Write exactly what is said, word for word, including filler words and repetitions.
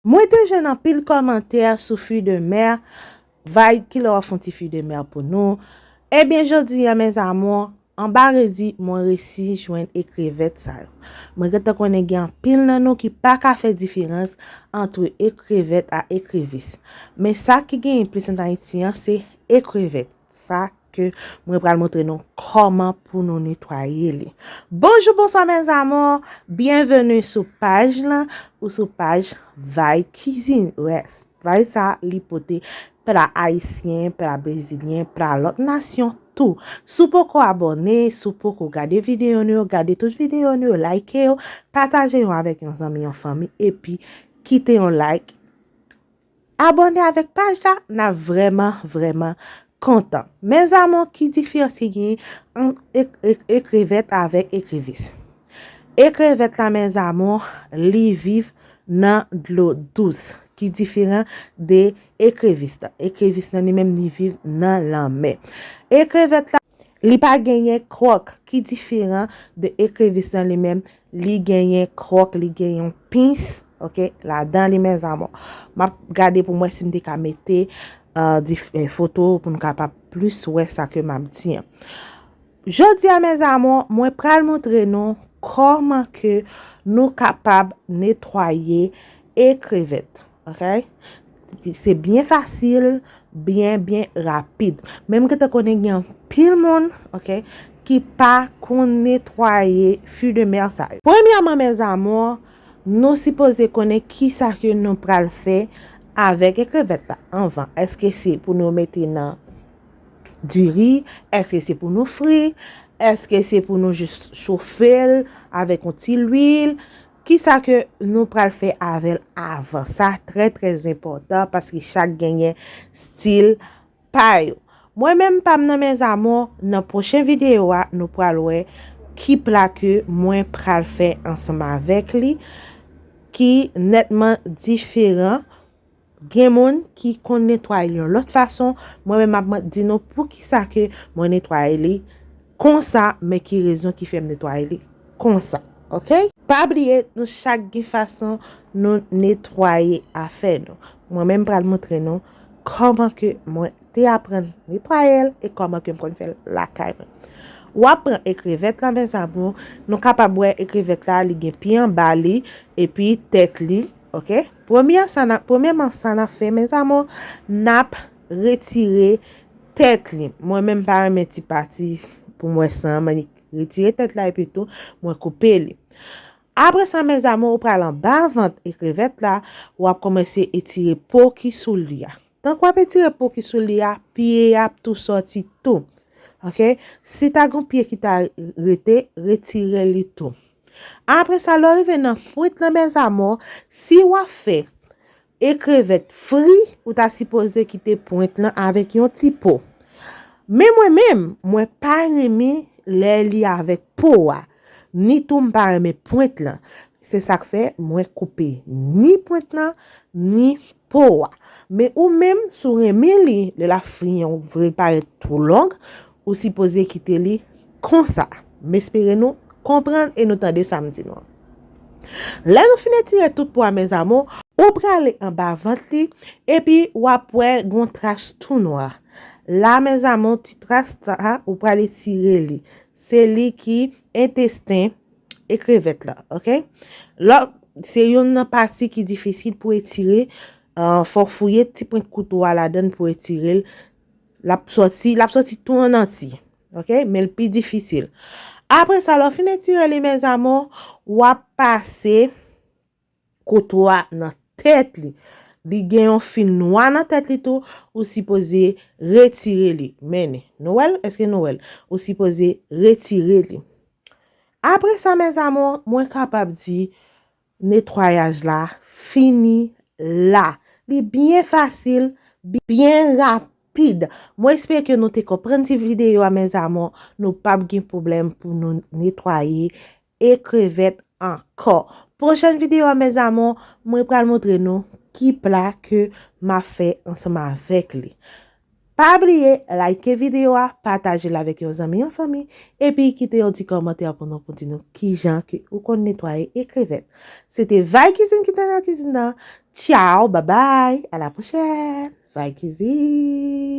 Mwen te jwenn anpil kòmantè sou fruits de mer, Vay, kilè w ap fè yon ti fruits de mer pou nou? Ebyen, jodi a, mes amours, anba redi, mwen resi jwenn ekrevèt sa yo. Mwen gentan konnen gen anpil nan nou ki pa ka fè diferans ant ekrevèt a ekrevis. Men sa ki genyen plis an Ayiti an, se ekrevèt. Sa ke mwen pral montre nou kòman pou nou netwaye li. Bonjou, bonswa, mes amours. Byenveni sou paj lan ou sou paj Vay Kizin. Yes. Vay sa, li pote pla ayisyen, pla brezilyen, pla lòt nasyon tou. Si w poko abòne, si w poko gade videyo nou yo, gade tout videyo nou yo, like yo, pataje yo avèk yon zanmi, yon fanmi, epi kite yon like. Abòne avèk paj la, n ap vrèman, vrèman kontan. Mes amours, ki diferans ki genyen ant ek- ek- ekrevèt avèk ekrevis? Ekrevèt la, mes amours, li viv nan dlo dous, ki diferan de ekrevis la. Ekrevis la, li menm, li viv nan lanmè. Ekrevèt la, li pa genyen kwòk, ki diferan de ekrevis la, li menm, li genyen kwòk, li genyen pins, ok, ladan li, mes amours. M ap gade pou m wè si m te ka mete, euh, dif- eh, foto pou nou kapab plis wè sa ke m ap di an. Jodi a, mes amours, mwen pral montre nou kòman ke nou kapab netwaye ekrevèt, ok? Se byen fasil, byen, byen rapid. Men m gentan konnen gen anpil moun, ok, ki pa konn netwaye fruits de mer sa yo. Premyèman, mes amours, nou sipoze konnen kisa ke nou pral fè avèk ekrevèt la anvan. Èske se pou nou mete nan diri? Èske se pou nou fri? Èske se pou nou jis chofe l avèk yon ti lwil? Kisa ke nou pral fè avè l avan? Sa trè, trè enpòtan paske chak genyen stil pa yo. Mwen menm pa m nan, mes amours, nan pwochen videyo a, nou pral wè ki pla ke mwen pral fè ansanm avèk li, ki nètman diferan. Gen moun ki konn netwaye l yon lòt fason, mwen menm m ap man- di nou poukisa ke mwen netwaye li konsa, men ki rezon ki fè m netwaye li konsa, ok? Pa bliye, nou chak gen fason nou netwaye afè nou. Mwen menm pral montre nou kòman ke mwen te aprann netwaye l e kòman ke m konn fè l lakay mwen. W ap pran ekrevèt la, mes amours, nou kapab wè ekrevèt la, li gen pye anba li, epi tèt li, ok? Premye sa n ap, premyèman, sa n ap fè, mes amours, n ap retire tèt li. Mwen menm pa renmen ti pati pou m wè san an, mwen retire tèt la epi tou, mwen koupe li. Apre sa, mes amours, ou pral anba vant ekrevèt la, w ap kòmanse etire po ki sou li a. Tank w ap etire po ki sou li a, pye a ap tou sòti tou. Ok? Si ta gen pye ki ta rete, retire li tou. Apre sa, lè w rive nan pwent lan, mes amours, si w ap fè ekrevèt fri, ou ta sipoze kite pwent lan avèk yon ti po. Men mwen menm, mwen pa renmen lè li avèk po a. Ni tou m pa renmen pwent lan. Se sa k fè mwen koupe ni pwent lan, ni po a. Men ou menm, si w renmen li, lè l ap fri an, ou vle l parèt twò long, ou sipoze kite li konsa. M espere nou konprann e nou tande sa m di nou an. Lè nou fin etire tout po a, mes amours, ou prale anba vant li, epi w ap wè gon tras tou nwa. La, mes amours, ti tras la, ou prale etire li. Se li ki entesten ekrevèt la, ok? Lò, se youn nan pati ki difisil pou etire, euh, fò w fouye ti pwent kouto a ladann pou etire l. L ap sòti, l ap sòti tou an antye, ok? Men l pi difisil. Apre sa, lè w fin etire li, mes amours, w ap pase kouto a nan tèt li. Li gen yon fil nwa nan tèt li tou, ou sipoze retire li. Men, nou wè l? Èske nou wè l? Ou sipoze retire li. Apre sa, mes amours, mwen kapab di netwayaj la fini la. Li byen fasil, byen rapid. Mwen espere ke nou te konprann ti videyo a, mes amours. Nou p ap gen pwoblèm pou nou netwaye ekrevèt ankò. Pwochèn videyo a, mes amours, mwen pral montre nou ki pla ke m ap fè ansanm avèk li. Pa bliye like videyo a, pataje l avèk yon zanmi, yon fanmi, epi kite yon ti kòmantè pou nou, pou di nou kijan ke ou konn netwaye ekrevèt. Se te Vay Kizin ki te nan kizin nan. Ciao, bye bye, à la prochaine. Bye, Kizzy.